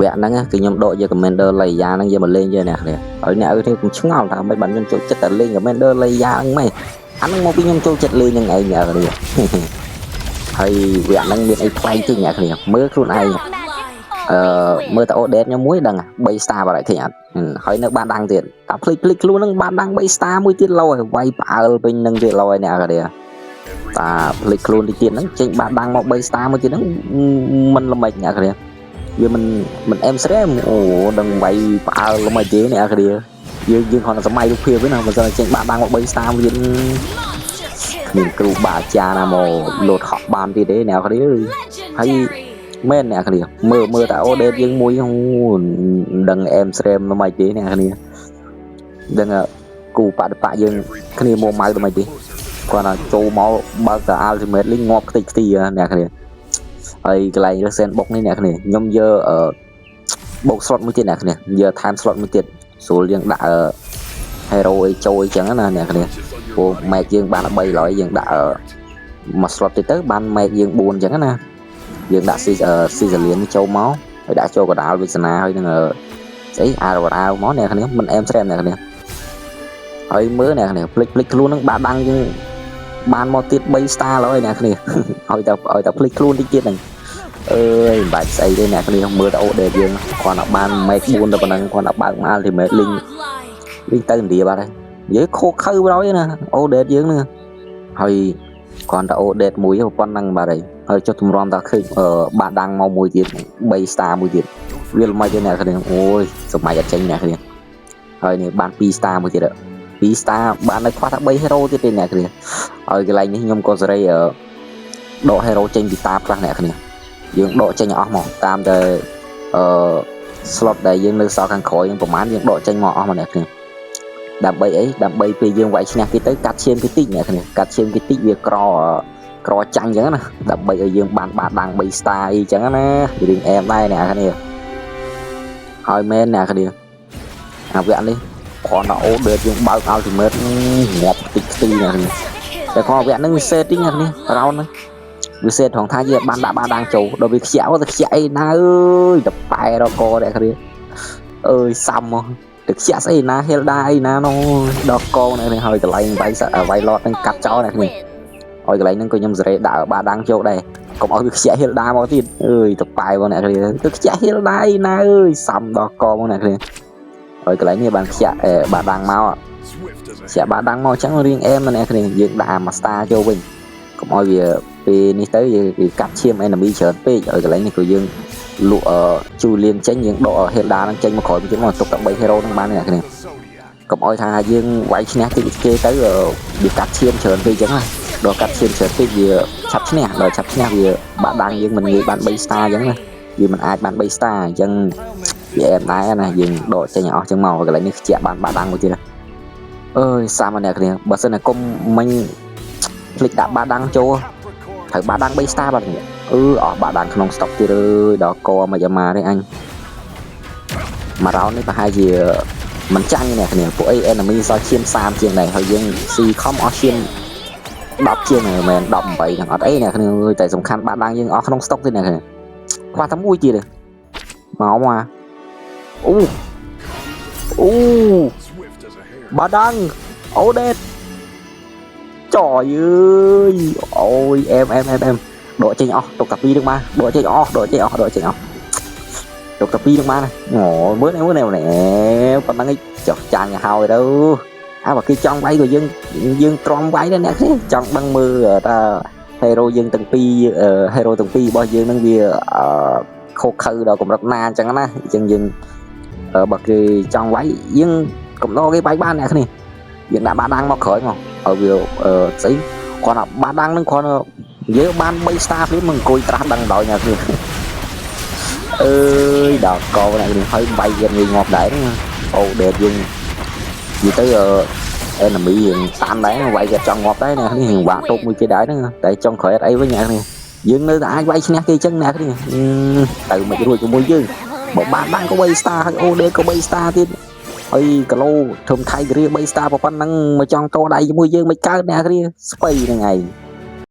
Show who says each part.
Speaker 1: វគ្គហ្នឹងគឺខ្ញុំដកយក Commander Leia ហ្នឹងយកមកលេងយកអ្នកគ្នាហើយអ្នកអើយគ្នាខ្ញុំឆ្ងល់ថាមិនបានខ្ញុំចូលចិត្តតែលេង Commander Leia ហ្នឹងម៉េចអាហ្នឹងមកពីខ្ញុំចូលចិត្តលេងហ្នឹងឯងអ្នកគ្នាហើយវគ្គហ្នឹងមានអីប្លែកតិចអ្នកគ្នាមើលខ្លួនឯងអឺមើលតែ Odette ខ្ញុំមួយដឹង3 star បាត់ហើយឃើញអត់ហើយនៅបានដាំងទៀតតែភ្លេចភ្លេចខ្លួនហ្នឹងបានដាំង3 star មួយទៀតលោហើយវាយផ្អើលពេញនឹងទៀតលោហើយអ្នកគ្នាតាភ្លេចខ្លួនតិចទៀតហ្នឹងចេញបាដាំងមក3 star មួយទៀតហ្នឹងមិនល្មិចអ្នកគ្នាវាមិនមិនអែមស្រែមអូដឹងវាយផ្អើលល្មិចទេអ្នកគ្នាយើងយើងគ្រាន់តែសម័យរូបភាពទេណាបើមិនចេញបាដាំងមក3 star មួយទៀតគ្មានគ្រូបាអាចារ្យណាមកលោតហក់បានទៀតទេអ្នកគ្នាហើយមែនអ្នកគ្នាមើលមើលតែOdette យើងមួយមិនដឹងអែមស្រែមល្មិចទេអ្នកគ្នាដឹងគូបដិបៈយើងគ្នាមកម៉ៅល្មិចទេគាត់ថាចូលមកបើកតែ ultimate លីងងាប់ខ្ទេចខ្ទីអ្នកគ្នាហើយកន្លែងរើស sandbox នេះអ្នកគ្នាខ្ញុំយកអឺបូក slot មួយទៀតអ្នកគ្នាយកថែម slot មួយទៀតស្រួលយើងដាក់ hero អីចូលអីចឹងណាអ្នកគ្នាព្រោះ mage យើងបាន300យើងដាក់មួយ slot ទៀតទៅបាន mage យើង4អញ្ចឹងណាយើងដាក់ស៊ីស៊ីសាលៀនចូលមកហើយដាក់ចូលកដាលវាសនាហើយនឹងស្អីអារវអាវមកអ្នកគ្នាមិនអែមស្រែមអ្នកគ្នាហើយមើលអ្នកគ្នាភ្លេចភ្លេចខ្លួននឹងបាក់ដាំងយើងបានមកទៀត3 star ហើយអ្នកគ្នាឲ្យតែឲ្យតែភ្លេចខ្លួនតិចទៀតហ្នឹងអើយមិនបាច់ស្អីទេអ្នកគ្នាមើលតែOdette យើងគ្រាន់តែបាន make 4ទៅប៉ុណ្ណឹងគ្រាន់តែបើកមក ultimate លីងលីងទៅឥណ្ឌាបាត់ហើយនិយាយខូខើបណ្ដោយណាOdette យើងហ្នឹងហើយគ្រាន់តែOdette មួយប៉ុណ្ណឹងបាត់ហើយហើយចុះទម្រាំតែឃើញបាដាំងមកមួយទៀត3 star មួយទៀតវាល្មិចទេអ្នកគ្នាអូយសម័យអត់ចេញអ្នកគ្នាហើយនេះបាន2 star មួយទៀត2 star បាននៅខ្វះតែ3 hero ទៀតទេអ្នកគ្នាហើយកន្លែងនេះខ្ញុំក៏សេរីដក hero ចេញពីតាខ្លះអ្នកគ្នាយើងដកចេញអស់មកតាមតែអឺ slot ដែលយើងនៅសល់ខាងក្រោយនឹងប្រហែលយើងដកចេញមកអស់មកអ្នកគ្នាដើម្បីអីដើម្បីពេលយើងវាយឈ្នះគេទៅកាត់ឈាមគេតិចអ្នកគ្នាកាត់ឈាមគេតិចវាក្រក្រចាញ់អញ្ចឹងណាដើម្បីឲ្យយើងបានបាដាំង3 star អីចឹងណារឿងអែមដែរអ្នកគ្នាហើយមែនអ្នកគ្នាអាវគ្គនេះគ្រាន់តែOdette យើងបើក ultimate ងាប់តិចខ្ទីអ្នកគ្នាតែគ្រាន់វគ្គហ្នឹងវាសេតតិចអ្នកគ្នារោនហ្នឹងវាសេតថងថាយើងបានដាក់បាដាំងចូលដល់វាខ្ជាក់ទៅខ្ជាក់អីណាអើយតប៉ែរកអ្នកគ្នាអើយសាំមកទៅខ្ជាក់ស្អីណា Hilda អីណានោះដល់កងអ្នកនេះហើយកន្លែងវាយវាយ Lord ហ្នឹងកាត់ចោលអ្នកគ្នាហើយកន្លែងហ្នឹងក៏ខ្ញុំសេរីដាក់បាដាំងចូលដែរកុំឲ្យវាខ្ជាក់ Hilda មកទៀតអើយតប៉ែបងអ្នកគ្នាទៅខ្ជាក់ Hilda អីណាអើយសាំដល់កមកអ្នកគ្នាហើយកន្លែងនេះបានខ្ជាក់បាដាំងមកខ្ជាក់បាដាំងមកអញ្ចឹងរៀងអែមអ្នកគ្នាយើងដាក់មួយ star ចូលវិញកុំឲ្យវាពេលនេះទៅយើងវាកាត់ឈាម enemy ច្រើនពេកហើយកន្លែងនេះក៏យើងលក់ជូលៀនចេញយើងដក Hilda ហ្នឹងចេញមកក្រោយទៀតមកទុកតែ3 hero ហ្នឹងបានអ្នកគ្នាកុំឲ្យថាយើងវាយឈ្នះតិចគេទៅវាកាត់ឈាមច្រើនពេកអញ្ចឹងណាដល់កាត់ឈាមច្រើនពេកវាឆាប់ឈ្នះដល់ឆាប់ឈ្នះវាបាក់ដាំងយើងមិនងាយបាន3 star អញ្ចឹងណាវាមិនអាចបាន3 star អញ្ចឹងវាអែមដែរណាយើងដកចេញឲ្យអស់ចឹងមកកន្លែងនេះខ្ជាក់បានបាក់ដាំងមួយទៀតអើយសាមអ្នកគ្នាបើសិនតែគុំមិញភ្លេចដាក់បាដាំងចូលត្រូវបាដាំង3 star បាត់នេះអឺអស់បាដាំងក្នុង stock ទៀតអើយដល់កមកយ៉ាម៉ាទេអញមួយរោននេះប្រហែលជាមិនចាញ់អ្នកគ្នាពួកអី enemy សល់ឈាម30ជាងដែរហើយយើងស៊ីខំអស់ឈាម10ជាងហ្នឹងមែន18ហ្នឹងអត់អីអ្នកគ្នាអើយតែសំខាន់បាដាំងយើងអស់ក្នុង stock ទៀតអ្នកគ្នាខ្វះតែមួយទៀតទេមកមកអូអូបាដាំង Odette ចយអើយអូយអែមអែមអែមអែមដកចេញអស់ទុកតាពីរនឹងបានដកចេញអស់ដកចេញអស់ដកចេញអស់ទុកតាពីរនឹងបានអូមើលនេះមើលនេះប៉ុណ្ណឹងឯងចុះចាញ់ហើយទៅអើបើគេចង់វាយក៏យើងយើងទ្រាំវាយដែរអ្នកគ្នាចង់ដឹងមើលតើ hero យើងទាំងពីរ hero ទាំងពីររបស់យើងនឹងវាខុសខើដល់កម្រិតណាអញ្ចឹងណាអញ្ចឹងយើងបើគេចង់វាយយើងកំដរគេវាយបានអ្នកគ្នាយើងដាក់បាដាំងមកក្រោយមកឲ្យវាស្អីគ្រាន់តែបាដាំងនឹងគ្រាន់តែយើងបាន3 star ភ្លាមមកអង្គុយត្រាស់ដឹងដល់អ្នកគ្នាអើយដល់កអ្នកគ្នាហើយបាយយើងងាយងាប់ដែរ Odette យើងនិយាយទៅ enemy រៀងតាន់ដែរវាយគេចង់ងាប់ដែរអ្នកនេះរៀងបាក់ទប់មួយគេដែរហ្នឹងតែចុងក្រោយអត់អីវិញអ្នកនេះយើងនៅតែអាចវាយឈ្នះគេចឹងអ្នកនេះទៅមិនរួចជាមួយយើងបើបានបានក៏3 star ហើយ Odette ក៏3 star ទៀតហើយគីឡូធំថៃគ្រា3 star ប៉ុណ្ណឹងមកចង់តដៃជាមួយយើងមិនកើតអ្នកគ្រាស្បៃហ្នឹងឯង។